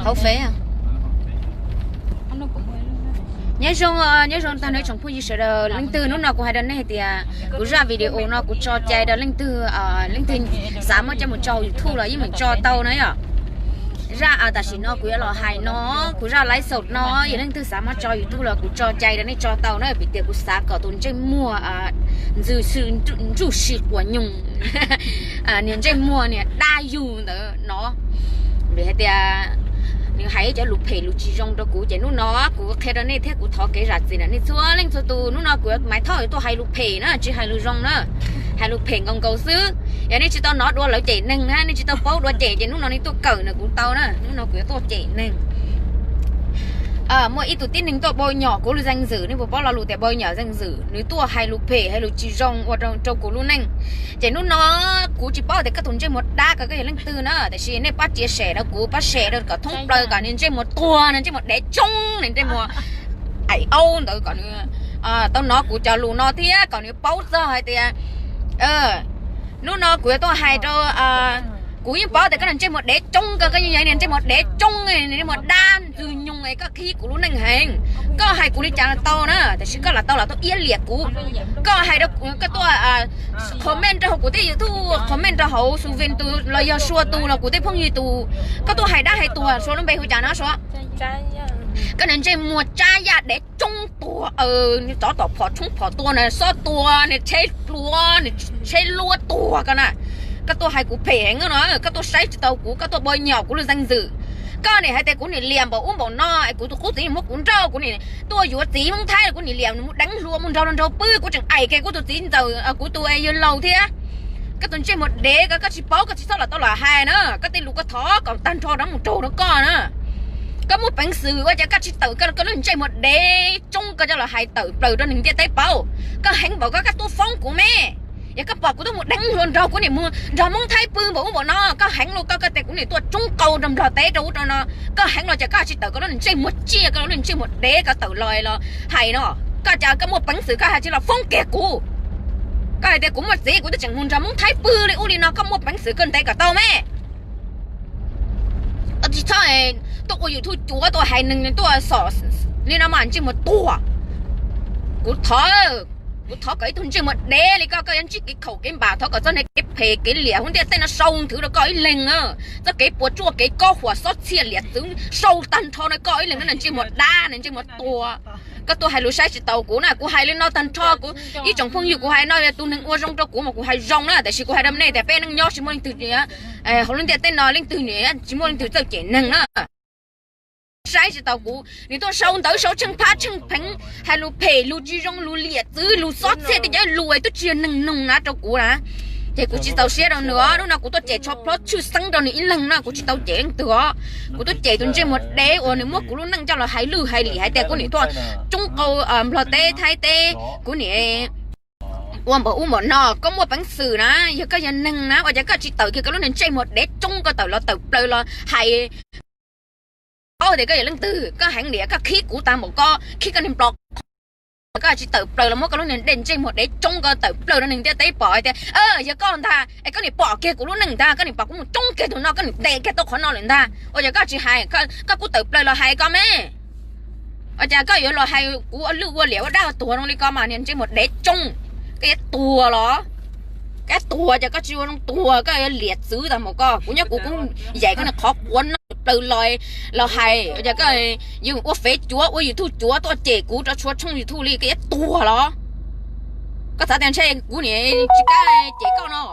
Hauv Fev. Nyob zoo, nyob zoo tag nrho tsoom phooj ywg sawv daws. Leej twg, hnub no kuv hais rau nej hais tias kuv zaj video no kuv tso cai rau leej twg, leej twg xav muab coj mus tso YouTube los yeej meem tso tau na yom. Zaj tam sim no kuv yuav los hais no, kuv zaj live show no, yog leej twg xav muab tso YouTube los kuv tso cai rau nej tso tau na, vim tias kuv xav kom tus ntsej muag ntxwg xwm ntsuj si quas nyoos, niag ntsej muag niag dab yug ntawd no, vim hais tias nws hais ib cov lus phem lus tsis zoo rau kuv, ces hnub no kuv qhia rau nej thiab kuv thov kev zam txim na nej txhua leej txhua tus. Hnub no kuv Maiv Thoj tuaj hais lus phem na, tsis hais lus zoo na, hais lus phem nkaus nkaus xwb. Yog nej tsis tau hnov dua lawv cem neeg na, nej tsis tau paub dua cem, ces hnub no nej tuaj kawm na kuv tau na, hnub no kuv yuav tuaj cem neeg. Muaj ib tug tib neeg tuaj npau nyom kuv lub zeej zwm, nej puas paub lo lus tias npau nyom zeej zwm, nws tuaj hais lus phem hais lus tsis zoo ua rau kuv lub neej. Ces hnub no kuv tsis paub tias koj tus ntsej muag dab ko koj yog leej twg na, tiam sis nej pab tsia sem rau kuv, pab sem rau kom thoob plaws kom nws ntsej muag tuag, nws ntsej muag dev tsoob, nws ntsej muag aim aub ntawd kom nws tau hnov kuv cov lus no thiab kom nws paub txog hais tias hnub no kuv yuav tuaj hais rau, kuv yeej paub tias koj niag ntsej muag dev tsoob ko, koj yeej yog niag ntsej muag dev tsoob, niag ntsej muag dab ntxwg nyoog es koj khib kuv lub neej heev. Koj hais kuv li cas los tau na, tiam sis koj los tau los tuaj iab liam kuv. Koj hais rau, koj tuaj comment rau hauv kuv tej YouTube, comment rau hauv Xu Vin tus los yog Sua tus los kuv tej phooj ywg tus, koj tuaj hais dab hais tuag, Sua lub npe hu cas no Sua? Koj niag ntsej muag tsab yaj dev tsoob tuag, tsov tom phom tshoob phom tua na, xob tua na, tsheb hluav, tsheb luab tuag ko na. Koj tuaj hais kuv phem heev no, koj tuaj saib tsis taus kuv, koj tuaj npau nyom kuv lub zeej zwm. Koj niam hais tias kuv niam liam npaum ub npaum no es kuv tus qub txiv muab kuv nrauj, kuv niam tuaj yuav txiv Hmoob Thaib los kuv niam liam nws mus deev hluas mus nrog luag nraug pw, kuv tseem aim kiag kuv tus txiv ntxawm, kuv tus yawg laus thiab. Koj tus ntsej muag dev ko, koj tsis paub koj tsis txhob los tau los hais na, koj tej lus koj thov kom tag nrho rov mus raug rau koj na. Koj muaj peev xwm ua cas koj tsis tawm koj lub ntsej muag dev tsoob ko coj los hais tawm plaws rau neeg ntiaj teb paub? Koj heev npaum ko koj tuaj foob kuv me. Yog koj pom kuv tuaj mus deev hluas nraug, kuv niam mus nrog Hmoob Thaib pw npaum ub npaum no, koj heev los koj, koj tias kuv niam tuaj tsoob qau rau Nplog teb rau ub rau no, koj heev los cas koj tsis tawm koj lub ntsej muag tsiaj, koj lub ntsej muag dev ko tawm los los hais no? Koj cas koj muaj peev xwm koj hais tsis los foob kiag kuv? Koj hais tias kuv muaj txiv kuv twb tseem mus nrog Hmoob Thaib pw li ub li no, koj muaj peev xwm koj ntes kom tau me. Tsis txhob tuaj ua YouTube cuav tuaj hais neeg tuaj xom li no mas ntsej muag tuag. Kuv thov, kuv thov kom ib tug ntsej muag dev li koj, koj yuav ntsib kev khaum kev npam, thov kom txoj niag kev phem kev liam hauv ntiaj teb no sau nthwv rau koj ib leeg na. Txoj kev puas tsuaj kev kob huam xob txhiaj liam txwv sau tag nrho rau koj ib leeg na, ntsej muag dab, ntsej muag tuag. Koj tuaj hais lus saib tsis taus kuv na, kuv hais li no tag nrho kuv ib tsoom phooj ywg, kuv hais no yog tus neeg ua zoo rau kuv mas kuv hais zoo na, tiam sis kuv hais rau nej tias peb neej nyob tsis muaj leej twg hauv lub ntiaj teb no, leej twg niam tsis muaj leej twg txawj cem neeg na. Saib tsis taus kuv, nws tuaj sau ntawv sau tsheej phab tsheej pheev, hais lus phem lus tsis zoo lus liam txwv lus xob txhiaj tej cov lus es twb tsis yog neeg noog na rau kuv na. Ces kuv tsis txaus siab rau nws os, hnub no kuv tuaj cem tsho plhob tshwj xeeb rau nws ib leeg na, kuv tsis tau cem leej twg os. Kuv tuaj cem tus ntsej muag dev uas nws muab kuv lub neej coj los hais lwj hais liam hais tias kuv niam tuaj tsoob qau Nplog teb Thaib teb, kuv niam ua npaum ub npaum no. Koj muaj peev xwm na, yog koj yog neeg na ua cas koj tsis tawm kiag koj lub niag ntsej muag dev tsoob ko tawm los tawm plaws los hais paub tias koj yog leej twg, koj heev liam, koj khib kuv tag npaum ko, khib koj niag nplo qhov, koj tsis tawm plaws los muab koj lub niag ntsej muag dev tsoob ko tawm plaws rau neeg ntiaj teb pom hais tias yog koj ntag, es koj niam pom kiag kuv lub neej ntag, koj niam pom kuv mus tsoob kiag tus no, koj niam ntes kiag tau qhov no lawm ntag, ua cas koj tsis hais, koj kuj tawm plaws los hais koj me. Ua cas koj yuav los hais kuv ua lwj ua liam ua dab ua tuag zoo li ko mas niag ntsej muag dev tsoob, koj yuav tuag los? Koj tuag ces koj tsis ua zoo tuag, koj yuav liam txwv tag npaum ko. Kuv nyob kuv kuj yaim koj niag qhov quav no plaws los, los hais, ua cas koj yuav ua Fev cuav ua YouTube cuav tuaj cem kuv rau txhua tshooj YouTube li, koj yuav tuag los? Koj xav tias ntshe kuv niam tsis kam cem koj no?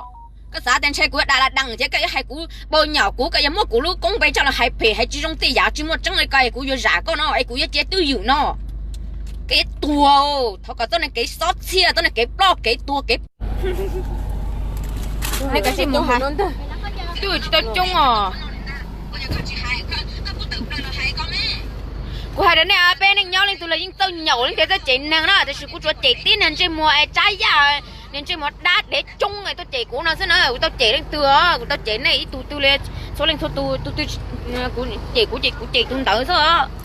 Koj xav tias ntshe kuv yuav dag la dees ces koj yuav hais kuv npau nyom kuv, koj yuav muab kuv lub koob npe coj los hais phem hais tsis zoo tej yam tsis muaj tseeb li ko es kuv yuav zam koj no es kuv yuav cia twj ywm no? Kev tuag, thov kom txoj niag kev xob txhiaj, txoj niag kev ploj kev tuag kev twb tsis tau coob os. Kuv hais rau nej, peb neej nyob leej twg los yeej txawj nyaum leej twg txawj cem neeg na, tiam sis kuv tsuas cem tib niag ntsej muag es tsab yaj, niag ntsej muag dab dev tsoob es tuaj cem kuv no xwb na. Kuv tau cem leej twg os? Kuv tau cem nej ib tug twg li? Txhua leej txhua tus, tus twg cem kuv ces kuv cem tus ntawd xwb.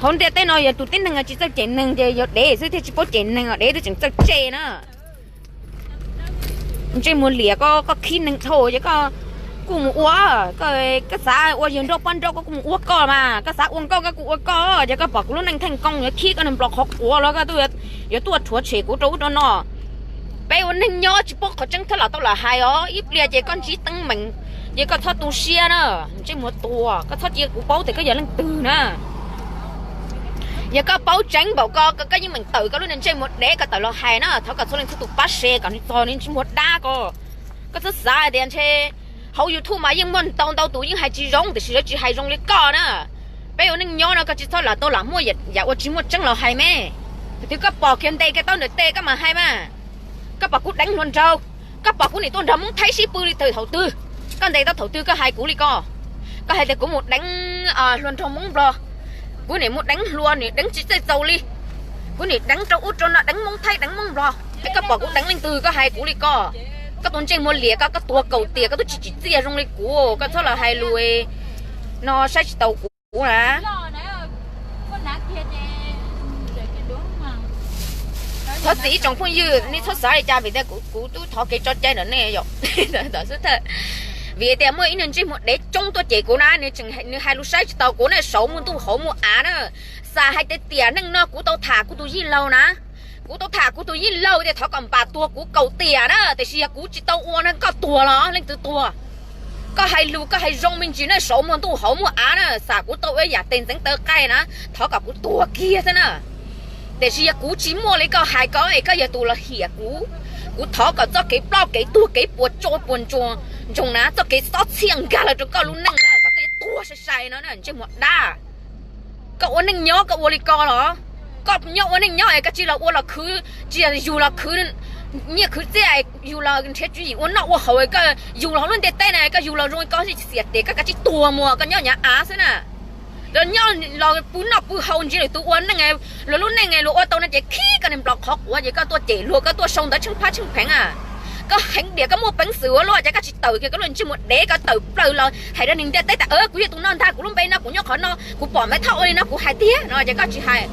Hauv ntiaj teb no yog tus tib neeg tsis txawj cem neeg ces yog dev xwb thiaj tsis paub cem neeg os, dev twb tseem txawj cem na. Ntsej muag liam koj, koj khib neeg dhau ces koj Kuj mus ua, koj xav ua yawg nrauj poj nrauj koj kuj mus ua koj mas, koj xav ua nkauj koj kuj ua koj, ces koj pom kuv lub neej theej koob yuav khib koj niag nplos qhov quav los koj tuaj, yuav tuaj rhuav tshem kuv rau ub rau no. Peb ua neej nyob tsis paub qhov tseeb txhob lam tau lam hais os, ib pliag ces koj ntsib teeb meem ces koj txhob tu siab na. Ntsej muag tuag, koj txhob cia kuv paub tias koj yog leej twg na. Yog koj paub tseeb npaum ko, koj yeej meem tawm koj lub niag ntsej muag dev koj tawm los hais na, thov kom txhua leej txhua tus pab share kom nws txog nws ntsej muag dab ko. Koj txhob xav hais tias ntshe hauv YouTube mas yeej muaj ntau ntau tus yeej hais tsis zoo, tiam sis lawv tsis hais zoo li koj na. Peb ua neej nyob no koj tsis txhob lam tau lam muaj yam ua tsis muaj tseeb los hais me. Thaum twg koj pom kiag ntes kiag tau ntawm tes koj mam hais mas. Koj pom kuv deev hluas nraug, koj pom kuv nim tuaj nrog Hmoob Thaib sib pw li thaum twg? Koj ntes tau thaum twg koj hais kuv li ko? Koj hais tias kuv mus deev hluas nraug Hmoob Nplog, kuv nim mus deev hluas, nim deev tsis txawj txaus li, kuv nim deev rau ub rau no, deev Hmoob Thaib deev Hmoob Nplog, es koj pom kuv deev leej twg koj hais kuv li ko? Koj tus ntsej muag liam, koj koj tuag kaum tiam koj twb tsis tsim txiaj zoo li kuv, koj txhob los hais lus no saib tsis taus kuv na. Thov txim ib tsoom phooj ywg, nej txhob xav li cas vim tias kuv twb thov kev tso cai ntawm nej yom. Vim tias muaj ib niag ntsej muag dev coob tuaj cem kuv na, nws hais lus saib tsis taus kuv na, saum muaj ntuj hauv muaj av na. Xav hais tias tiam neej no kuv tau tham kuv tus yij laug na, kuv tau tham kuv tus yij laug tias thov kom npam tuag kuv kaum tiam na, tiam sis yog kuv tsis tau ua no koj tuag los leej twg tuag? Koj hais lus koj hais zoo me ntsis na, saum muaj ntuj hauv muaj av na, xam kuv tau ua yam tes ntxeev taw qaij na, thov kom kuv tuag kiag xwb na. Tiam sis yog kuv tsis muaj li koj hais ko es koj yog tus los hiam kuv, kuv thov kom txoj kev ploj kev tuag kev puas tso puas ntsoog na, txoj kev xob txhiaj nkag los rau koj lub neej na, kom koj yuav tuag sai sai no na, ntsej muag dab. Koj ua neej nyob koj ua li ko los? Koj nyob ua neej nyob es koj tsis los ua los khwv, tsis yog yug los khwv nyiaj khwv txiaj, yug los nrhiav tswv yim ua noj ua haus, koj yug los hauv lub ntiaj teb na, koj yug los zoo li ko xiam tes koj kav tsij tuag mus, koj nyob nyav av xwb na. Los nyob los pw noj pw haus ntsia lwm tus ua neej, luag lub neej luag ua tau no ces khib koj niag nplos qhov quav ces koj tuaj cem luag, koj tuaj sau ntawv tsheej phab tsheej pheev a. Koj heev diam, koj muaj peev xwm ua luaj ces koj tsis tawm kiag koj lub ntsej muag dev, koj tawm plaws los hais rau neeg ntiaj teb tias kuv yog tus no ntag, kuv lub npe no, kuv nyob qhov no, kuv pom Maiv Thoj ua li no kuv hais tiag no ces koj tsis hais.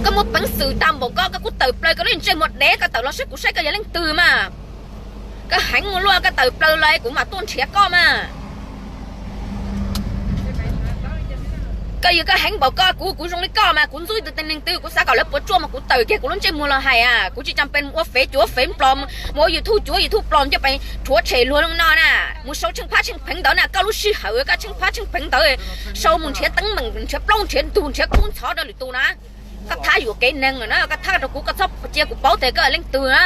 Koj muaj peev xwm tag npaum ko koj kuj tawm plaws koj lub ntsej muag dev, koj tawm los saib kuv saib koj yog leej twg mas. Koj heev ua luaj, koj tawm plaws los kuv mam tuaj nrhiav koj mas. Koj yog koj heev npaum ko, kuv kuv zoo li koj mas kuv ntxub tus tib neeg twg kuv xav kom lawv puas tsuaj mas kuv tawm kiag kuv lub ntsej muag los hais a, kuv tsis cam pes mus ua fev cuav fev nplos, mus ua YouTube cuav YouTube plos coj pes rhuav tshem luag no na, mus sau tsheej phab tsheej pheev ntawd na, koj lub sij hawm koj tsheej phab tsheej pheev ntawd sau mus nrhiav teeb meem, nrhiav plaub nrhiav ntug nrhiav kub ntxhov rau lwm tus na. Koj thab yuam kev neeg lawm na, koj thab rau kuv, koj txhob cia kuv paub tias koj leej twg na.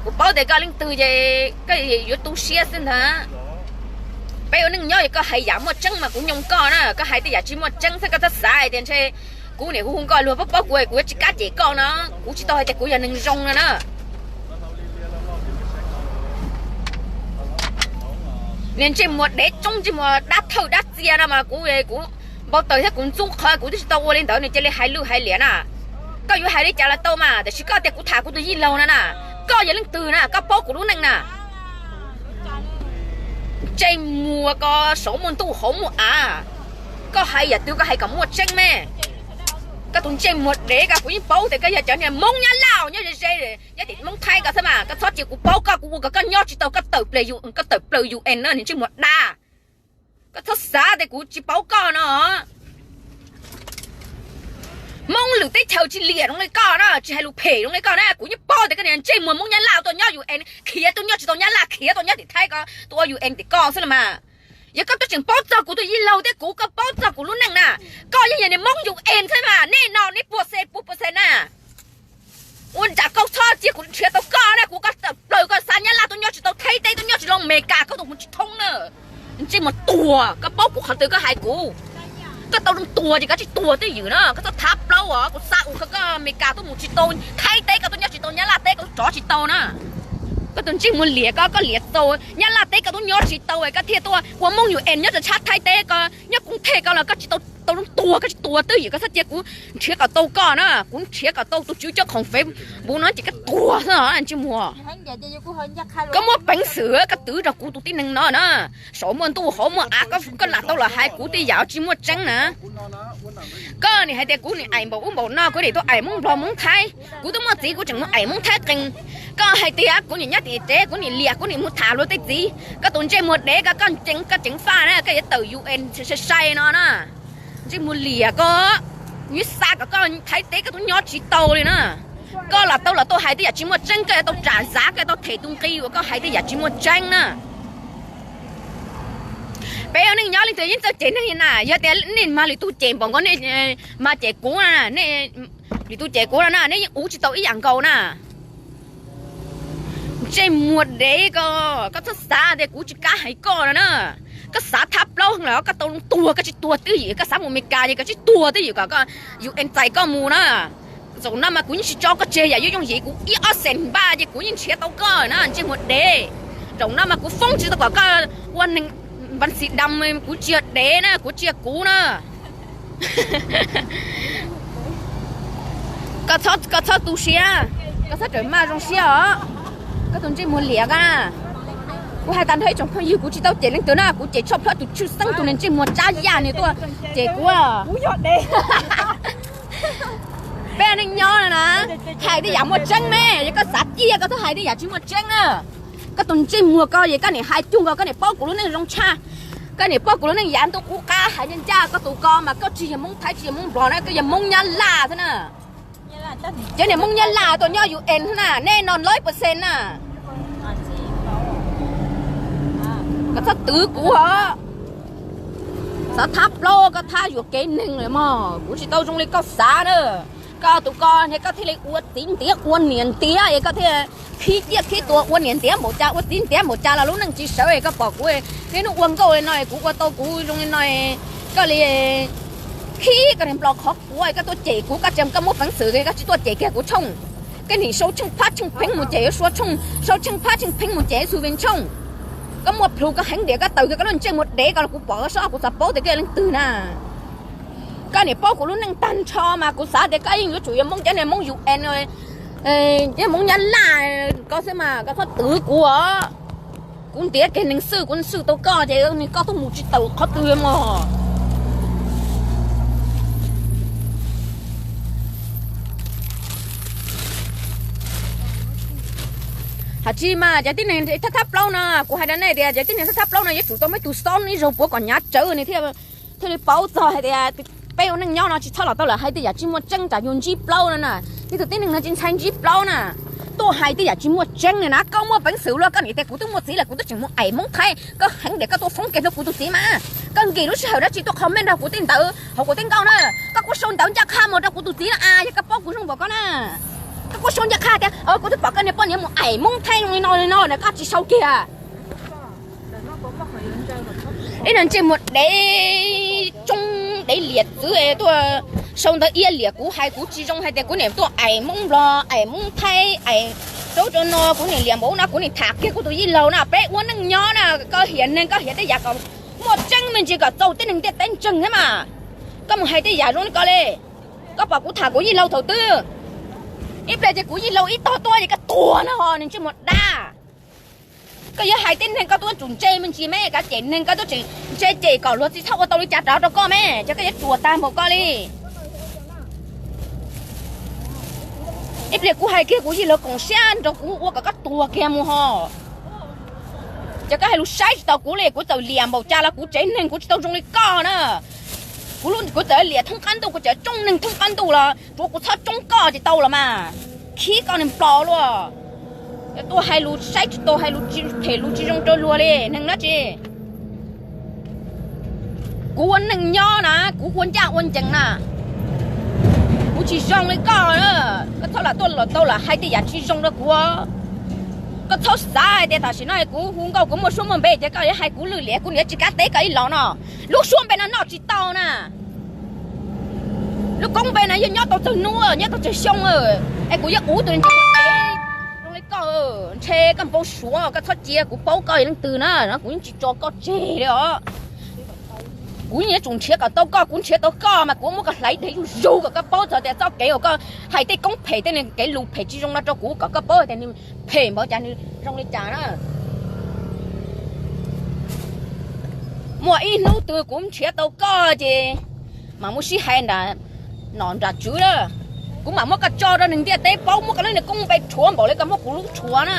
Kuv paub tias koj leej twg ces koj yuav tu siab xwb ntag. Peb ua neej nyob es koj hais yam muaj tseeb mas kuv nyoo koj na, koj hais tej yam tsis muaj tseeb xwb koj txhob xav hais tias ntshe kuv niam hu hu nkauj luag paub paub kuv es kuv yuav tsis kab cem koj no. Kuv tsis tau hais tias kuv yog neeg zoo no na. Niag ntsej muag dev tsoob ntsej muag dab thawj dab txia no mas kuv, kuv npau taws thiab kuv ntxub qhov kuv twb tsis tau ua li ntawd nws cia li hais lwj hais liam na. Koj yuav hais li cas los tau mas, tiam sis koj tias kuv tham kuv tus yij laug no na, koj yog leej twg na, koj paub kuv lub neej na. Ntsej muag ko saum muaj ntuj hauv muaj av, koj hais yam twg koj hais kom muaj tseeb me. Koj tus ntsej muag dev ko kuv yeej paub tias koj yog cov niag Hmoob Nyab Laj nyob ze ze, nyob tim Hmoob Thaib ko xwb mas, koj txhob cia kuv paub koj, kuv ua kom koj nyob tsis tau, koj tawm plaws, koj tawm plaws U N na niag ntsej muag dab. Koj txhob xav tias kuv tsis paub koj no. Hmoob lwm teb chaws tsis liam zoo li koj na, tsis hais lus phem zoo li koj na, kuv yeej paub tias koj niag ntsej muag Hmoob Nyab Laj tuaj nyob U N khiav tuaj nyob tsis tau Nyab Laj, khiav tuaj nyob tim Thaib ko, tuaj ua U N tim koj xwb los mas. Yog koj twb tseem paub txog kuv tus yij laug thiab kuv, koj paub txog kuv lub neej na, koj yeej yog niag Hmoob U N xwb mas, nej no nej puas xees puas puas xees na. Ua ntsam koj txhob cia kuv nrhiav tau koj na, kuv koj tawm plaws koj xa Nyab Laj tuaj nyob tsis tau, Thaib teb tuaj nyob tsis tau, Amelikas koj tuaj mus tsis thoob na. Ntsej muag tuag, koj paub kuv qhov twg koj hais kuv. Koj tau zoo tuag ces koj tsis tuag twj ywm na, koj txhob thab plaub os, kuv xa ua koj Amelikas tuaj mus tsis tau, Thaib teb koj tuaj nyob tsis tau, Nyab Laj teb koj tuaj rov tsis tau na. Koj tus ntsej muag liam ko, koj liam txaus Nyab Laj teb koj tuaj nyob tsis tau, koj thiaj tuaj ua Hmoob U N nyob rau tshab Thaib teb ko, nyob Koos Thej ko los koj tsis tau, tau zoo tuag, koj tsis tuag twj ywm, koj txhob cia kuv nrhiav kom tau koj na, kuv nrhiav kom tau tus tswv cov khoom Facebook no ces koj tuag xwb os ntsej muag. Koj muaj peev xwm koj twv rau kuv tus tib neeg no na, saum muaj ntuj hauv muaj av, koj lam tau los hais kuv tej yam tsis muaj tseeb na. Koj nim hais tias kuv nim aim npaum ub npaum no, kuv nim tuaj aim Hmoob Nplog Hmoob Thaib, kuv twb muaj txiv kuv tseem mus aim Hmoob Thaib qees. Koj hais tias kuv nim nyob tim tsev, kuv nim liam, kuv nim mus tham luag tej txiv, koj tus ntsej muag dev ko, koj ceev, koj ceev faj na, koj yuav tawm U N sai sai no na. Ntsej muag liam ko, kuv yuav xa kom koj Thaib teb koj twb nyob tsis tau li na. Koj los tau los tuaj hais tej yam tsis muaj tseeb, koj yuav tau ram zav, koj yuav tau them tus nqi uas koj hais tej yam tsis muaj tseeb na. Peb ua neej nyob leej twg yeej txawj cem neeg li na, yog tias nej mag lwm tus cem npaum nkaus nej mag cem kuv na, nej, lwm tus cem kuv no na, nej yeej uv tsis tau ib yam nkaus na. Ntsej muag dev ko, koj txhob xav tias kuv tsis kam hais koj no na. Koj xav thab plaub heev lawm, koj tau tuag koj tsis tuag twj ywm, koj xav mus Amelikas ces koj tsis tuag twj ywm kom koj U N txais koj mus na. Zaum no mas kuv yeej tsis tso koj tseg, yam yuav yooj yim kuv ib ob xees npaj ces kuv yeej nrhiav tau koj na, ntsej muag dev. Zaum no mas kuv foob tsis tau kom koj ua neeg npan xi dam, kuv tsis yog dev na, kuv tsis yog kuv na. Koj txhob tu siab, koj txhob rawm maj zoo siab os. Koj tus ntsej muag liam ko na. Kuv hais tag nrho ib tsoom phooj ywg, kuv tsis tau cem leej twg na, kuv cem tshaj plaws tus tshwj xeeb tus niag ntsej muag tsab yaj nws tuaj cem kuv. Peb neej nyob no na, hais tej yam muaj tseeb me, yog koj xav ciaj koj txhob hais tej yam tsis muaj tseeb na. Koj tus ntsej muag ko es koj nim hais cuag nkaus koj nim paub kuv lub neej zoo tshaj. Koj nim paub kuv lub neej yav ntuj qub qab, hais ncaj ncaj koj tus ko mas koj tsis yog Hmoob Thaib tsis yog Hmoob Nplog na, koj yog Hmoob Nyab Laj xwb na. Cov niag Hmoob Nyab Laj tuaj nyob U N xwb na, nej no lawm percent na. Koj txhob twv kuv os. Xav thab plaub koj thab yuam kev neeg lawm mog, kuv tsis tau zoo li koj xav na. Koj tus ko es koj thiaj li ua txiv ntiav ua niam ntiav es koj thiaj khib ciaj khib tuag ua niam ntiav npaum cas ua txiv ntiav npaum cas los lub neej tsis sawv es koj pom kuv niaj hnub ua nkauj li no es kuv ua tau kuv zoo li no, koj li khib koj niag nplos qhov quav es koj tuaj cem kuv, koj tseem koj muaj peev xwm koj tsis tuaj cem kiag kuv tshooj. Koj nim sau tsheej phab tsheej pheeb mus cem Suav tshooj, sau tsheej phab tsheej pheeb mus cem Xu Vin tshooj. Koj muaj plhus koj heev diam koj tawm kiag koj lub ntsej muag dev ko los kuv pom koj soj kuv xav paub tias koj yog leej twg na. Koj nim paub kuv lub neej tag nrho mas kuv xav tias koj yeej yuav tsum yog Hmoob cov niag Hmoob U N, cov Hmoob Nyab Laj ko xwb mas koj txhob twv kuv os. Kuv ntiav kiag neeg xwb, kuv swj tau koj ces koj tuaj mus tsis tawm qhov twg mog. Hais tsis mas cov tib neeg thab thab plaub no, kuv hais rau nej tias cov tib neeg thab thab plaub no yuav tsum tau muaj ib tug xob ib zaug puav kom hnyav tsawv nws thiaj li paub txog hais tias peb ua neej nyob no tsis txhob los tau lawm hais tej yam tsis muaj tseeb tsam yus ntsib plaub no na. Ib tug tib neeg no tsis ntshai ntsib plaub na. Tuaj hais tej yam tsis muaj tseeb na, koj muaj peev xwm luaj koj nim tias kuv twb muaj txiv lawm kuv twb tseem mus aim Hmoob Thaib, koj heev diam koj tuaj foob kiag rau kuv tus txiv mas. Koj nkim lub sij hawm dab tsi tuaj comment rau kuv tej ntawd hauv kuv tej nkauj na. Koj kuj sau ntawv ncaj qha mus rau kuv tus txiv na, yog koj paub kuv zoo npaum koj na. Koj kuj sau ncaj qha tias kuv twb pom koj niag poj niam mus aim Hmoob Thaib zoo li no li no na, koj tsis sau kiag. Ib niag ntsej muag dev tsoob dev liam txwv tuaj sau ntawv iab liam kuv, hais kuv tsis zoo hais tias kuv niam tuaj aim Hmoob Nplog aim Hmoob Thaib aim rau rau no, kuv niam liam npaum no kuv niam tham kiag kuv tus yij laug na, peb ua neej nyob na, koj hiam neeg koj hiam tej yam kom muaj tseeb me ntsis kom txaus tib neeg ntiaj teb ntseeg thiab mas. Koj mus hais tej yam zoo li ko li. Koj pom kuv tham kuv yij laug thaum twg? Ib pliag ces kuv yij laug ib tog tuaj ces koj tuag no ho niag ntsej muag dab. Koj yuav hais tib neeg koj tuaj tsum ntse me ntsis me, koj cem neeg koj tuaj tseem ntse cem kom luag tsis txhob ua tau li cas rov rau koj me, ces koj yuav ruam tag npaum koj li. Ib pliag kuv hais kiag kuv yij laug koom siab nrog kuv ua kom koj tuag kiag mus ho. Ces koj hais lus saib tsis taus kuv li, kuv txawm liam npaum cas los kuv tsev neeg kuv tsis tau zoo li koj na. Kuv txawm liam thoob qab ntuj, kuv txawm tsoob neeg thoob qab ntuj los tsuav kuv txhob tsoob koj ces tau los mas. Khib koj niag nplos luaj. Yog tuaj hais lus saib tsis taus, hais lus phem lus tsis zoo rau luag li neeg dab tsi. Kuv ua neej nyob na, kuv ua ncaj ua ncees na. Kuv tsis zoo li koj, koj txhob lam tuaj los tau lam hais tej yam tsis zoo rau kuv. Koj txhob xav hais tias tam sim no kuv hu nkauj kuv muaj suab muaj npe ces koj yuav hais kuv lwj liam, kuv niam tsis kav teb koj ib los no. Lub suab npe no noj tsis tau na. Lub koob npe no yog nyob tau tsawg hnub nyob tau tsawg xyoo, es kuv yuav uv tus zoo li koj, ntshe koj npau suav, koj txhob cia kuv paub koj yog leej twg na, kuv yeej tsis tso koj tseg li os. Kuv yeej yuav tsum nrhiav kom tau koj, kuv nrhiav tau koj mas kuv muab koj hlais dheev zuj zus kom koj paub txog tias txoj kev uas koj hais tej koob phem tej kev lus phem tsis zoo no rau kuv kom koj paub tias nws phem npaum cas nws zoo li cas na. Muaj ib hnub twg kuv nrhiav tau koj ces mam muab sib hais nram nom nram tswv na. Kuv mam muab koj tso rau neeg ntiaj teb paub, muab koj lub niag koob npe rhuav npaum li koj muab kuv lub rhuav na.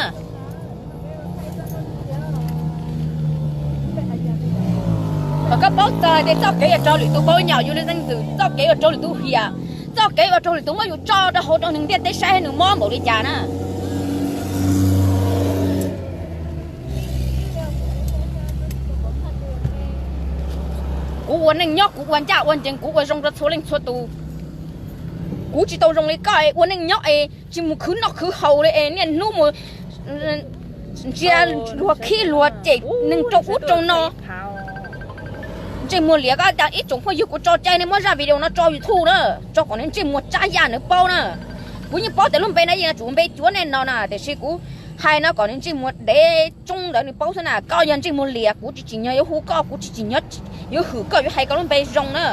Kom koj paub txog tias txoj kev yuav raug lwm tus npau nyom yus li leej twg, txoj kev yuav raug lwm tus hiam, txoj kev yuav raug lwm tus muab yus tso rau hauv rau neeg ntiaj teb saib nws mob npaum li cas na. Kuv ua neej nyob kuv ua ncaj ua ncees kuv ua zoo rau txhua leej txhua tus. Kuv tsis tau zoo li koj es ua neej nyob es tsis mus khwv noj khwv haus li es niaj hnub mus ntsia luag khib luag cem neeg rau ub rau no. Ntsej muag liam, koj ib tsoom phooj ywg, kuv tso cai nej muab zaj video no tso YouTube na, tso kom nws ntsej muag tsab yaj nws paub na. Kuv yeej paub tias lub npe no yeej yuav tsum npe cuav nej no na, tiam sis kuv hais no kom nws ntsej muag dev tsoob ntawd nws paub xwb na. Koj yog ntsej muag liam, kuv tsis tsim nyog yuav hu koj, kuv tsis tsim nyog yuav hwm koj yuav hais koj lub npe zoo na.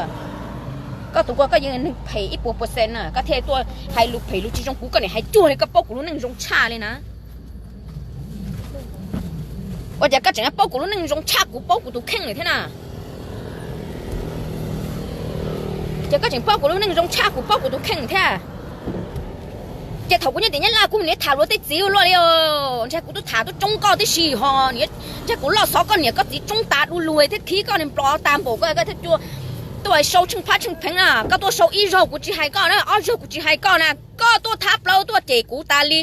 Koj tus ko koj yeej neeg phem ib puas percent na, koj thiaj tuaj hais lus phem lus tsis zoo, kuv koj niam hais cuag li koj paub kuv lub neej zoo tshaj li na. Ua cas koj tseem paub kuv lub neej zoo tshaj kuv paub kuv tus kheej lawm thiab na? Ces koj tseem paub kuv lub neej zoo tshaj kuv paub kuv tus kheej thiab. Ces thaum kuv nyob tim Nyab Laj kuv niaj tham luag tej txiv ua luaj li, ntshe kuv twb tham tuaj tsoob koj tib si ho, ntshe kuv loj xov koj niam koj txiv tsoob tas du lug thiab khib koj niag nplos tag npaum koj thiaj tuaj sau tsheej phab tsheej pheev na. Koj tuaj sau ib zaug kuv tsis hais koj na, ob zaug kuv tsis hais koj na, koj tuaj thab plaub tuaj cem kuv tas li,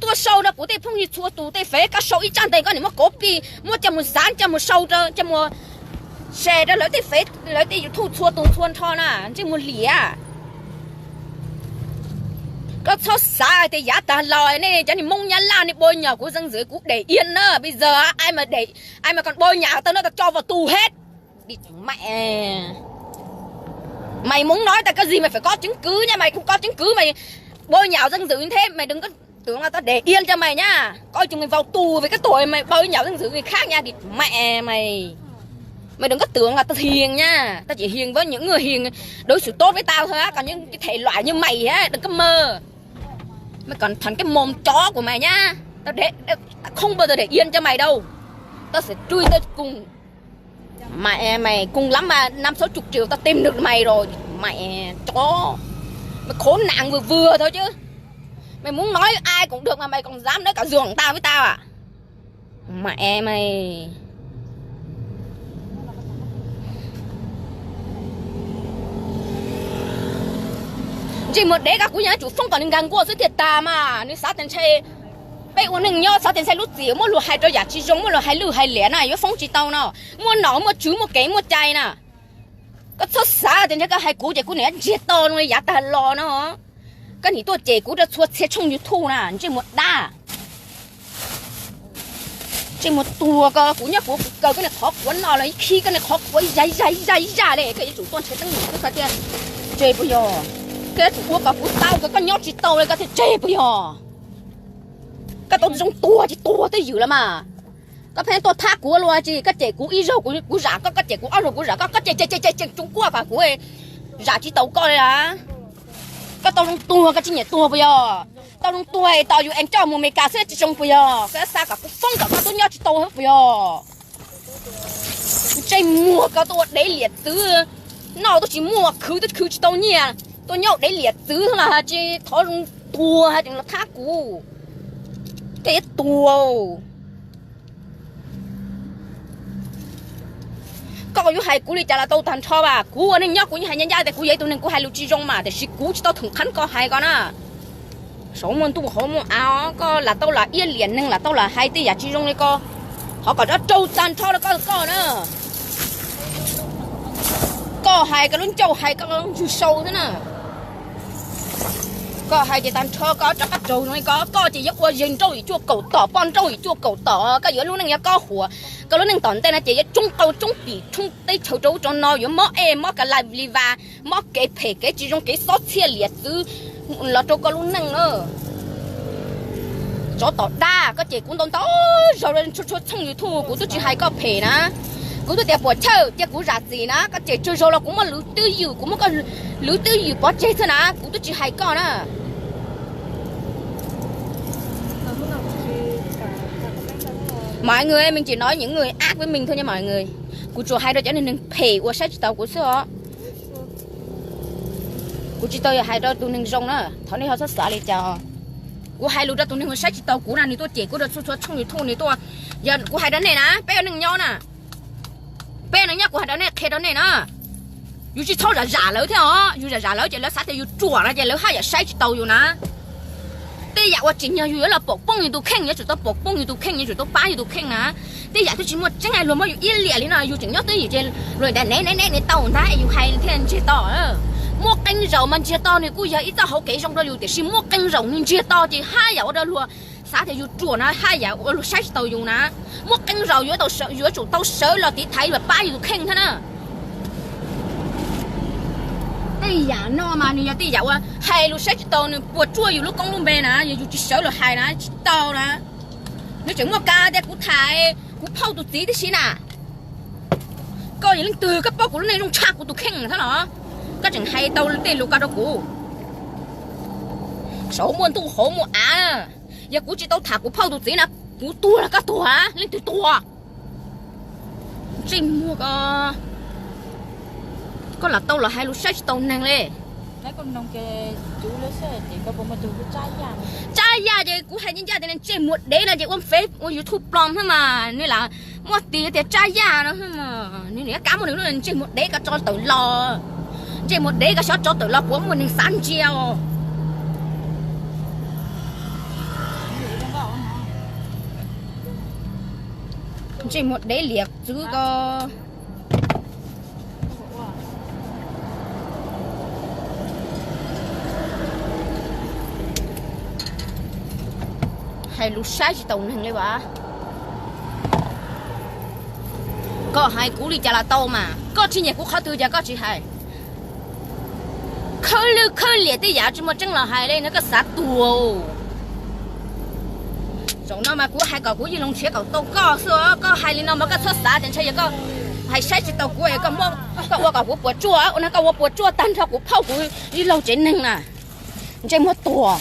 tuaj sau rau kuv tej phooj ywg txhua tus tej fev, koj sau ib tsab ntawv koj niam muab copy muab coj mus xav coj mus sau rau coj mus share rau lawv tej fev lawv tej YouTube txhua tus txhua nrho na, ntsej muag liam. Koj txhob xav tias yav tag los nej cov niag Hmoob Nyab Laj nej npau nyom kuv zeej ntxwv kuv đẻ yên na, bây giờ ai mà đẻ, ai mà còn npau nhả tao nó tao cho vào tù hết. Đi mẹ. Mày muốn nói tao cái gì mày phải có chứng cứ nha, mày không có chứng cứ mày bôi nhọ danh dự như thế, mày đừng có tưởng là tao để yên cho mày nha. Coi chừng mày vào tù vì cái tội mày bôi nhọ danh dự người khác nha, đi mẹ mày. Mày đừng có tưởng là tao hiền nha, tao chỉ hiền với những người hiền, đối xử tốt với tao thôi á, còn những cái thể loại như mày á, đừng có mơ. Mày còn thành cái mồm chó của mày nhá. Tao để, tao không bao giờ để yên cho mày đâu. Tao sẽ truy tao cùng. Mày, mày cùng lắm mà năm sáu chục triệu tao tìm được mày rồi. Mày chó. Mày khốn nạn vừa vừa thôi chứ. Mày muốn nói ai cũng được mà mày còn dám nói cả giường tao với tao à? Mẹ mày. Ntsej muag dev, koj kuv yeej yuav tsum foob kom nws nkag nkuaj xwb thiaj tas mas. Nws xav tias ntshe peb ua neej nyob xav tias ntshe lub txim muab luag hais rau yam tsis zoo, muab luag hais lwj hais liam na, yuav foob tsis tau no. Muaj nom muaj tswv muaj kev muaj cai na. Koj txhob xav tias ntshe koj hais kuv ces kuv niam ntsiag to zoo li yav tag los no. Koj nim tuaj cem kuv rau txhua txhia tshooj YouTube na, ntsej muag dab. Ntsej muag tuag ko, kuv nyob kuv kaw koj niag qhov quav no los ib khib koj niag qhov quav zaj zaj zaj zaj li, koj yuav tsum tuaj nrhiav teeb meem xwb koj thiaj tseg puas yog? Koj yuav tsum ua kom kuv tau ko, koj nyob tsis tau li koj thiaj tseg puas yog? Koj tau zoo tuag tsis tuag twj ywm los mas. Koj pheej tuaj thab kuv ua luaj tsis, koj cem kuv ib zaug kuv zam koj, koj cem kuv ob zaug kuv zam koj, koj cem cem cem cem tsoos kuaj kom kuv zam tsis tau koj li a. Koj tau zoo tuag koj tsis nyiam tuag puas yog? Tau zoo tuag tos yus es coj mus Amelikas xwb tsis zoo puas yog? Koj yuav xa kom kuv foob kom koj tub nyob tsis tau puas yog? Ntsej muag ko tuaj ua dev liam txwv, noj tuaj tsis muaj, khwv tuaj khwv tsis tau nyiaj, tuaj nyob ua dev liam txwv los tsis thov zoo tuag tseem los thab kuv. Koj yuav tuag. Koj yuav hais kuv li cas los tau tag nrho mas, kuv ua neej nyob kuv yeej hais ncaj ncaj tias kuv yog ib tug neeg kuv hais lus tsis zoo mas, tiam sis kuv tsis tau thoom qhab koj hais ko na. Saum muaj ntuj hauv muaj av, koj lam tau lam iab liam neeg, lam tau lam hais tej yam tsis zoo li ko, thov kom raug tag nrho rau koj koj na. Koj hais koj lub ncauj hais koj lub ntswg sau xwb na. Koj hais ces tag nrho koj rov qab raug zoo li ko, koj ces yuav ua zes nrauj yim cuaj kaum tom, poj nrauj yim cuaj kaum tom, koj yuav lub neej yuav kob huam, koj lub neej tom ntej no ces yuav tsoob qau tsoob pim tsoob teb chaws rau ub rau no, yuav mob ej mob ka la li vas, mob kev phem kev tsis zoo kev xob txhiaj liam txwv los rau koj lub neej na. Tsov tom dab, koj cem kuv ntau ntau zaus tshua tshua tshooj YouTube kuv twb tsis hais koj phem na. Kuv twb tias puam chawj cia kuv zam txim na, koj cem tsawg zaus los kuv muab lwv twj ywm, kuv muab koj lwv twj ywm pov tseg xwb na, kuv twb tsis hais koj na. Mọi người ơi, mình chỉ nói những người ác với mình thôi nha mọi người. Kuv tsuas hais rau cov neeg phem uas saib tsis taus kuv xwb os. Kuv tsis tau yog hais rau tus neeg zoo na, thov nej ho txhob xav li cas. Kuv hais lus rau tus neeg uas saib tsis taus kuv na, nws tuaj cem kuv rau txhua txhua tshooj YouTube nws tuaj. Yog kuv hais rau nej na, peb ua neej nyob na, peb ua neej nyob kuv hais rau nej, qhia rau nej na, yus tsis txhob zam zam lawv thiab os. Yus zam zam lawv ces lawv xav tias yus ruam no ces lawv haj yam saib tsis taus yus na. Tej yam uas tsim nyog yus yuav los pom poob yus tus kheej, yuav tsum tau pom poob yus tus kheej, yuav tsum tau pab yus tus kheej na. Tej yam twb tsis muaj tseeb, luag muab yus iab liam li no, yus tseem nyob twj ywm ces luag tias nev nev nev nev tau ntag, yus hais thiaj ntsiag to. Muaj qee zaum mas ntsiag to nws kuj yog ib txoj hauv kev zoo rau yus, tiam sis muaj qee zaum nws ntsiag to ces haj yam ua rau luag xav tias yus ruam na, haj yam ua luag saib tsis taus yus na. Muaj qee zaum yuav tsum tau sawv los tiv thaiv los pab yus tus kheej thiab na. Tej yam no mas nws yog tej yam uas hais lus saib tsis taus, nws puas tsuaj yus lub koob lub npe na, yog yus tsis sawv los hais na tsis tau na. Nws tseem muaj kas tias kuv tham kuv phauj tus txiv tib si na. Koj yog leej twg koj paub kuv lub neej zoo tshaj kuv tus kheej thiab los? Koj tseem hais tau tej lus ko rau kuv. Saum muaj ntuj hauv muaj av, yog kuv tsis tau tham kuv phauj tus txiv na, kuv tuag los koj tuag, leej twg tuag? Ntsej muag ko, koj lam tau los hais lus saib tsis taus neeg li. Tsab yaj ces kuv hais ncaj ncaj tias ntsej muag dev no ces ua fev ua YouTube plob thiab mas nws lam muaj tis tias tsab yaj no, nws niam kab muaj nws lub ntsej muag dev ko tso tawm los. Ntsej muag dev ko xyov tso tawm los puas muaj neeg xav ntsia os. Ntsej muag dev liam txwv ko. Hais lus saib tsis taus neeg li as. Koj hais kuv li cas los tau mas, koj tsis nyiam kuv qhov twg cas koj tsis hais. Khawb lwj khawb liam tej yam tsis muaj tseeb los hais li no koj xav tuag. Zaum no mas kuv hais kom kuv Yij Loos nrhiav kom tau koj xwb, koj hais li no mas koj txhob xav tias ntshai yog koj hais saib tsis taus kuv es koj ua kom kuv puas tsuaj, ua no koj ua puas tsuaj tag nrho kuv phauj kuv Yij Loos tsev neeg na. Ntsej muag tuag.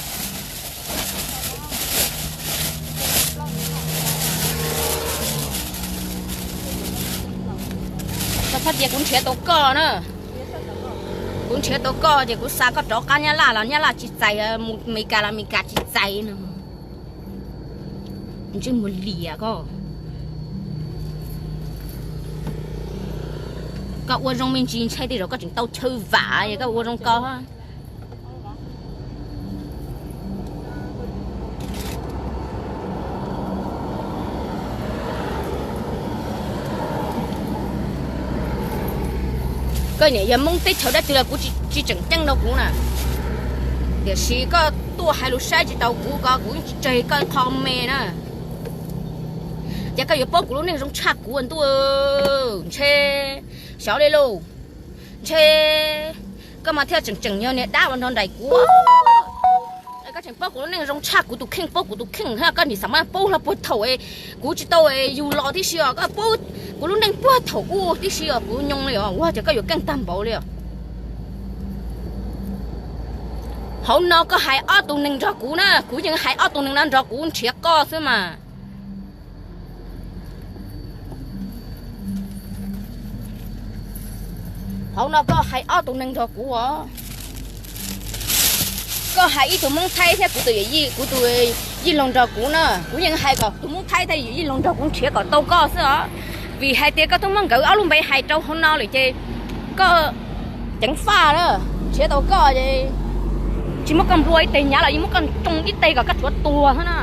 Koj txhob cia kuv nrhiav tau koj na. Kuv nrhiav tau koj ces kuv xa koj rov qab Nyab Laj los Nyab Laj tsis txais, mus Meskas los Meskas tsis txais no. Ntsej muag liam koj. Koj ua zoo me ntsis ntshai tej zaum koj tseem tau chaw vam es koj ua zoo ko. Koj niam yog Hmoob teb chaws dab tsi los kuv tsis tseem ceeb rau kuv na. Tiam sis koj tuaj hais lus saib tsis taus kuv ko kuv yeej tsis tseg koj qho me na. Ces koj yuav paub kuv lub neej zoo tshaj kuv ntuj. Ntshe xyov li lauj. Ntshe koj mas thiaj tseem tseem yog niag dab uas nrog nraim kuv. Koj tseem paub kuv lub neej zoo tshaj kuv tus kheej, paub kuv tus kheej thiab koj nim xav mas paub hlo puag thaum kuv tsis tau yug los tib si os, koj paub kuv lub neej puag thaum ub tib si os, kuv nyoo li os, ua cas koj yuav keej tag npaum li os. Hauv no koj hais ob tug neeg nrog kuv na, kuv yeej hais ob tug neeg no nrog kuv nrhiav koj xwb mas. Hauv no koj hais ob tug neeg nrog kuv os. Koj hais ib tug Hmoob Thaib thiab kuv tus yawm yij, kuv tus yij laug nrog kuv na, kuv yeej hais kom tus Hmoob Thaib thiab yij laug nrog kuv nrhiav kom tau koj xwb os. Vim hais tias koj twb muab nkawd ob lub npe hais rau hauv no lawm ces koj ceev faj na, nrhiav tau koj ces tsis muab koj nplua ib teg hnyav los yeej muab koj tsoo ib teg kom koj tshuav tuag xwb na.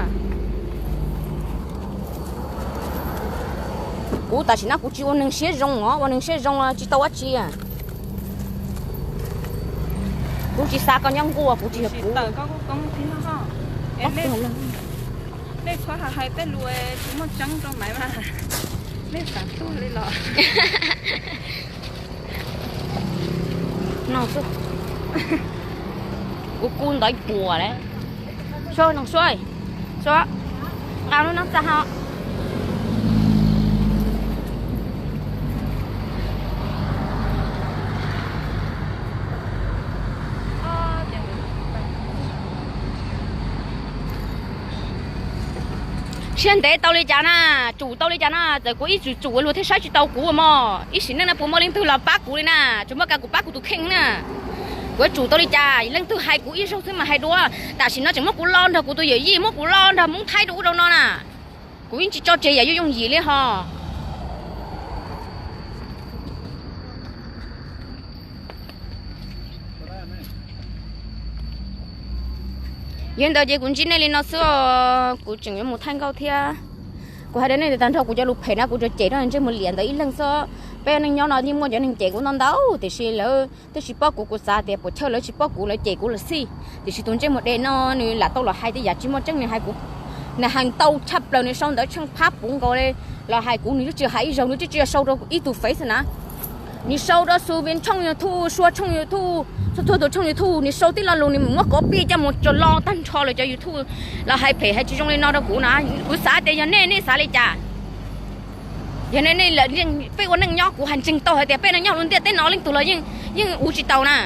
Kuv tam sim no kuv tsis ua neeg siab zoo os, ua neeg siab zoo tsis tau dab tsi. Kuv tsis xa koj nyob nkuaj, kuv tsis yog kuv. Nej txhob hais tej lus tsis muaj tseeb rau Maiv mas, nej xav tuag li los? No xwb. Kuv kub ntawv puas lawm. Sua, no sua, sua, nqa lub noob txag ho. Siab ntev tau li cas na, tsum tau li cas na, txawm kuv ib tsum tsum luag thiaj saib tsis tau kuv mog. Ib sim neej no puas muaj leej twg los pab kuv li na, tsuas muaj kab kuv pab kuv tus kheej na. Kuv yuav tsum tau li cas? Leej twg hais kuv ib zaug xwb mas hais dua. Tam sim no tseem muab kuv los nrog kuv tus yawm yij, muab kuv los nrog Hmoob Thaib rau ub rau no na. Kuv yeej tsis tso tseg yam yuav yooj yim li ho. Yog li ntawd ces kuv ntsib nej li no xwb os, kuv tseem yuav mus thaij nkauj thiab. Kuv hais rau nej tias tag nrho kuv cov lus phem na kuv tsuas cem rau ntsej muag liam ntawd ib leeg xwb. Peb neej nyob no yeej muaj cov neeg cem kuv ntau ntau, tiam sis lawv twb tsis paub kuv, kuv xav tias puas chawj lawv tsis paub kuv lawv cem kuv los xij. Tiam sis tus ntsej muag dev no nws lam tau los hais tej yam tsis muaj tseeb, nws hais kuv, nws hais ntau tshaj plaws, nws sau ntawv tsheej phab puv nkaus li los hais kuv, nws twb tsis hais ib zaug, nws twb tsis sau rau ib tug Face na. Nws sau rau Xu Vin tshooj YouTube, Sua tshooj YouTube, txhua txhua tus tshooj YouTube, nws sau tib lo lus, nws muab copy coj mus tso lo tag nrho lawv cov YouTube los hais phem hais tsis zoo li no rau kuv na. Kuv xav tias yog nej, nej xav li cas? Yog nej, nej, peb ua neej nyob kuv hais ntseeg tau hais tias peb neej nyob lub ntiaj teb no leej twg los yeej, yeej ua tsis tau na.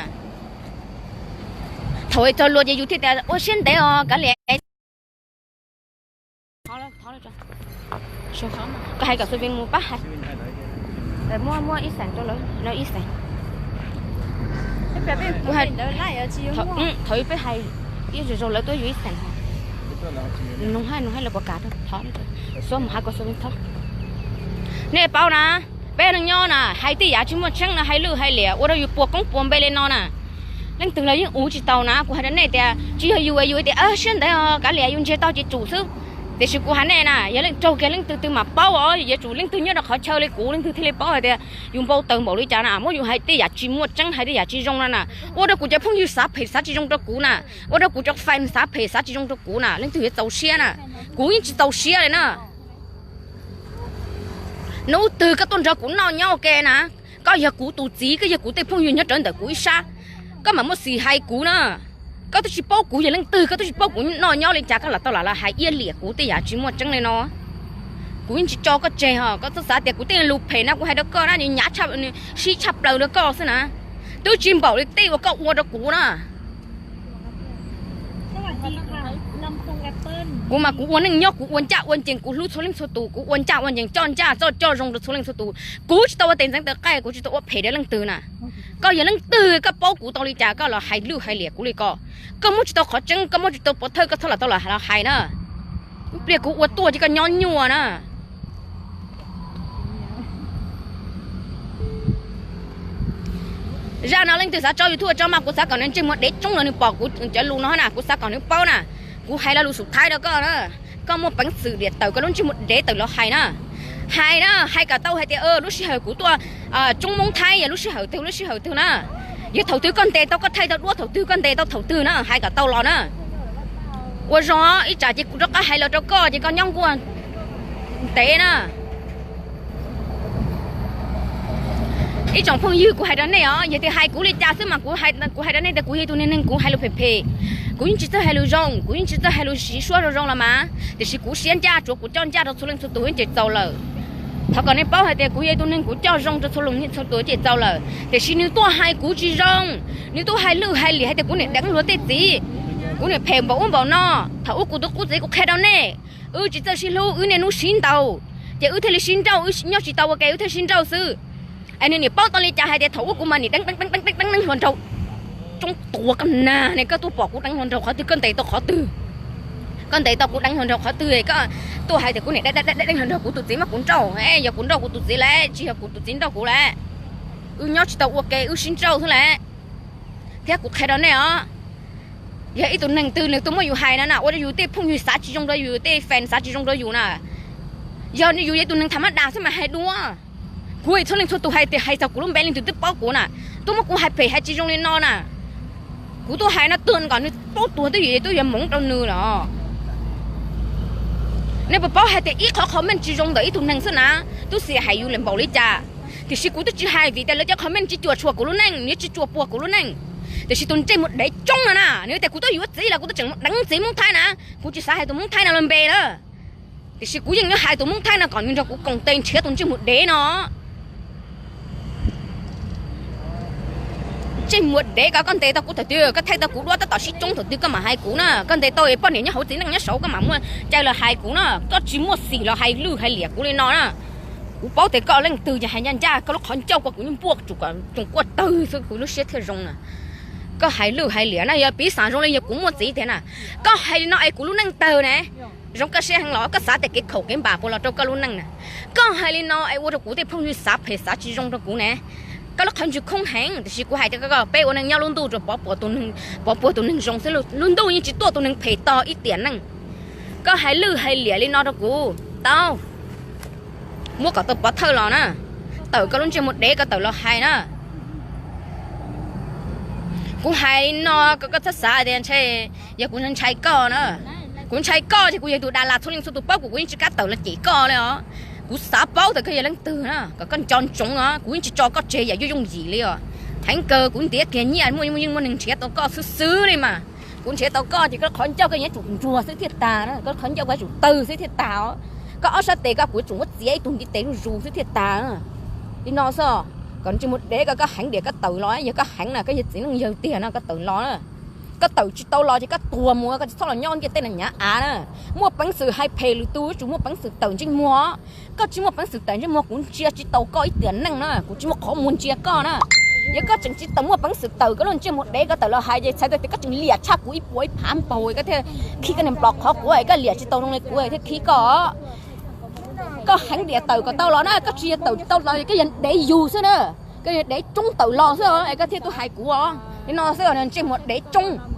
Thaum txog luag ces yus thiaj tias ua siab ntev os kav liam. Koj hais kom Xu Vin mus pab hais. Muab, muab ib xees rau lawv no ib xees. Thaum peb hais ib zaug zaug lawv tuaj yuav ib xees. Nug hais, nug hais lawv puas kam rau thov, Xu mus hais kom Xu Vin thov. Nej paub na, peb neej nyob na hais tej yam tsis muaj tseeb no, hais lwj hais liam ua rau yus puas koob puas npe li no na. Leej twg los yeej ua tsis tau na. Kuv hais rau nej tias tsis yog yus yus tias siab ntev os kav liam, yus ntsiag to ces tsum xwb. Tiam sis kuv hais nej na, yog leej raug kiag leej twg twg mam paub os, yuav tsum leej twg nyob rau qhov chaw li kuv leej twg thiaj li paub hais tias yus npau taws npaum li cas na, muab yus hais tej yam tsis muaj tseeb, hais tej yam tsis zoo no na. Ua rau kuv cov phooj ywg xav phem xav tsis zoo rau kuv na, ua rau kuv cov fans xav phem xav tsis zoo rau kuv na, leej twg yuav txaus siab na? Kuv yeej tsis txaus siab li na. Hnub twg koj tuaj nrog kuv noj nyob ua ke na, koj yog kuv tus txiv, koj yog kuv tej phooj ywg nyob rawv ntawm kuv ib sab, koj mam muaj xis hais kuv na. Koj twb tsis paub kuv yog leej twg, koj twb tsis paub kuv noj nyob li cas, koj lam tau lam los hais iab liam kuv tej yam tsis muaj tseeb li no. Kuv yeej tsis tso koj tseg os, koj txhob xav tias kuv tej lus phem na kuv hais rau koj na nws hnyav, sib tshaj plaws rau koj xwb na. Twb tsis npaum li tej uas koj ua rau kuv na. Kuv mas kuv ua neej nyob kuv ua ncaj ua ncees, kuv hlub txhua leej txhua tus, kuv ua ncaj ua ncees, coj ncaj coj zoo rau txhua leej txhua tus. Kuv tsis tau ua tes ntxeev taw qaij, kuv tsis tau ua phem rau leej twg na. Koj yog leej twg, koj paub kuv tau li cas koj los hais lwj hais liam kuv li ko? Koj muab tsis tau qhov tseeb, koj muab tsis tau pov thawj, koj txhob lam tau los hais na. Ib pliag kuv ua tuaj ces koj nyob nyuaj na. Zaj no leej twg xav tso YouTube tso mas kuv xav kom nws ntsej muag dev tsoob los nws pom kuv cov lus no na, kuv xav kom nws paub na. Kuv hais lo lus xum thaib rau koj na, koj muaj peev xwm liam tawm koj lub ntsej muag dev tawm los hais na. Hais na, hais kom tau hais tias lub sij hawm kuv tuaj tsoob Hmoob Thaib yog lub sij hawm twg lub sij hawm twg na. Yog thaum twg koj ntes tau koj thaij tau duab thaum twg koj ntes tau thaum twg na, hais kom tau los na. Ua zoo ib tsam ces kuv rov qab hais los rau koj ces koj nyob nkuaj ntev na. Ib tsoom phooj ywg, kuv hais rau nej os, yog tias hais kuv li cas xwb mas kuv hais rau nej tias kuv yog ib tug neeg, neeg kuv hais lus phem phem, kuv yeej tsis txawj hais lus zoo, kuv yeej tsis txawj hais lus siv suab zoo zoo los mas, tiam sis kuv siab ncaj, tsuav kuv coj ncaj rau txhua leej txhua tus ces txaus lawm. Thov kom nej paub hais tias kuv yog ib tug neeg kuv coj zoo rau txhua leej txhua tus ces txaus lawm, tiam sis nws tuaj hais kuv tsis zoo, nws tuaj hais lwj hais liam hais tias kuv niam deev luag tej txiv, kuv niam phem npaum ub npaum no. Thaum ub kuv tus qub txiv kuv qhia rau nej, wb tsis txawj sib hlub, wb niaj hnub sib ntaus, ces wb thiaj li sib nrauj, wb nyob tsis tau ua ke wb thiaj sib nrauj xwb. Es nws niam paub tau li cas hais tias thaum ub kuv mas niam deev deev deev deev deev hluas nraug. Tsoob tuag koj nag ne, koj tuaj pom kuv deev hluas nraug qhov twg, koj ntes tau qhov twg? Koj ntes tau kuv deev hluas nraug qhov twg, koj tuaj hais tias kuv niam deev deev deev hluas nraug, kuv tus txiv mas kuv nrauj. Yog kuv nrauj kuv tus txiv lawm, tsis yog kuv tus txiv nrauj kuv lawm, wb nyob tsis tau ua ke wb sib nrauj xwb lawm. Thiab kuv qhia rau nej os, yog ib tug neeg twg nws tuaj muab yus hais no na, ua rau yus tej phooj ywg xav tsis zoo rau yus, tej fans xav tsis zoo rau yus na, yog yus yog ib tug neeg tham mab das xwb mas hais dua. Kuv txhua leej txhua tus hais tias hais txog kuv lub npe leej twg twb paub kuv na, tuaj muab kuv hais phem hais tsis zoo li no na. Kuv tuaj hais no tuag kom nws paub tuag twb yuav, twb yuav hmoov rau nws los. Nej puas paub hais tias ib qhov comment tsis zoo ntawm ib tug neeg xwb na, twb xav hais yus lawm npaum li cas. Tiam sis kuv twb tsis hais vim tias lawv cov comment tsis cuam tshuam kuv lub neej, nws tsis cuam puas kuv lub neej. Tiam sis tus ntsej muag dev tsoob no na, nws tias kuv twb yuav txiv los kuv twb tseem deev txiv Hmoob Thaib na, kuv tsis xav hais tus Hmoob Thaib no lub npe na. Tiam sis kuv yeej yuav hais tus Hmoob Thaib no kom nws nrog kuv koom tes nrhiav tus ntsej muag dev no. Ntsej muag dev ko, koj ntes tau kuv thaum twg? Koj thaij tau kuv duab tab tom sib tsoob thaum twg koj mam hais kuv na. Koj ntes tau poj niam nyob hauv txiv neej nyob saud koj mam muaj cai los hais kuv na. Koj tsis muaj xim los hais lwj hais liam kuv li no na. Kuv paub tias koj leej twg ces hais ncaj ncaj, koj lub qhov ncauj ko kuv yeej npuaj tsuas kom tsoos kuaj tawg xwb kuv lub siab thiaj zoo na. Koj hais lwj hais liam na, yog piv xam zoo li yog kuv muaj txiv tiag na. Koj hais li no es kuv lub neej tawg ne. Zoo koj siab heev los koj xav tias kev khaum kev npam puas los rau koj lub neej na. Koj hais li no es ua rau kuv tej phooj ywg xav phem xav tsis zoo rau kuv ne. Koj lub qhov ntswg khoob heev, tiam sis kuv hais tias koj, peb ua neej nyob lub ntuj rau pov puas tus neeg zoo xwb, lub ntuj yeej tsis tuaj tus neeg phem tog ib tiam neej. Koj hais lwj hais liam li no rau kuv tau, muab kom tau pov thawj los na, tawm koj lub ntsej muag dev koj tawm los hais na. Kuv hais li no kom koj txhob xav tias ntshe yog kuv ntshai koj na. Kuv ntshai koj ces kuv yog tus Dalas txhua leej txhua tus paub kuv, kuv yeej tsis kam tawm los cem koj li os. Kuv xav paub tias koj yog leej twg na, kom koj nco ntsoov os, kuv yeej tsis tso koj tseg yam yooj yooj yim li os. Heev kawg kuv ntiav kiag nyiaj muaj yeej muaj neeg nrhiav tau koj xwb xwb li mas. Kuv nrhiav tau koj ces koj qhov ncauj koj yuav tsum nruag xwb thiaj tas na, koj qhov ncauj koj yuav tsum tawg xwb thiaj tas os. Koj ob sab tes koj kuv yuav tsum muab txiav ib tug ntiv tes zuj zus xwb thiaj tas. Li no xwb, kom ntsej muag dev koj, koj heev diam koj tawm los, yog koj heev na koj yog txiv neej yawg tiag no koj tawm los na. Koj tawm tsis tau los ces koj tuag mus, koj tsis txhob los nyob ntiaj teb no nyav av na. Muaj peev xwm hais phem lwm tus yuav tsum muaj peev xwm tawm ntsej muag. Koj tsis muaj peev xwm tawm ntsej muag kuv ntsia tsis taus koj ib tiam neej na, kuv tsis muaj qhov muag ntsia koj na. Yog koj tseem tsis tau muaj peev xwm tawm koj lub ntsej muag dev koj tawm los hais ces txhais tau tias koj tseem liam tshaj kuv ib puas ib phav npaug, koj thiaj khib koj niag nplos qhov quav, koj liam tsis tau zoo li kuv thiaj khib koj. Koj heev diam tawm kom tau los na, koj tsis yog tawm tsis tau los koj yog dev yug xwb na. Koj yog dev tsoob tawm los xwb es koj thiaj tuaj hais kuv os. Li no xwb ntsej muag dev tsoob.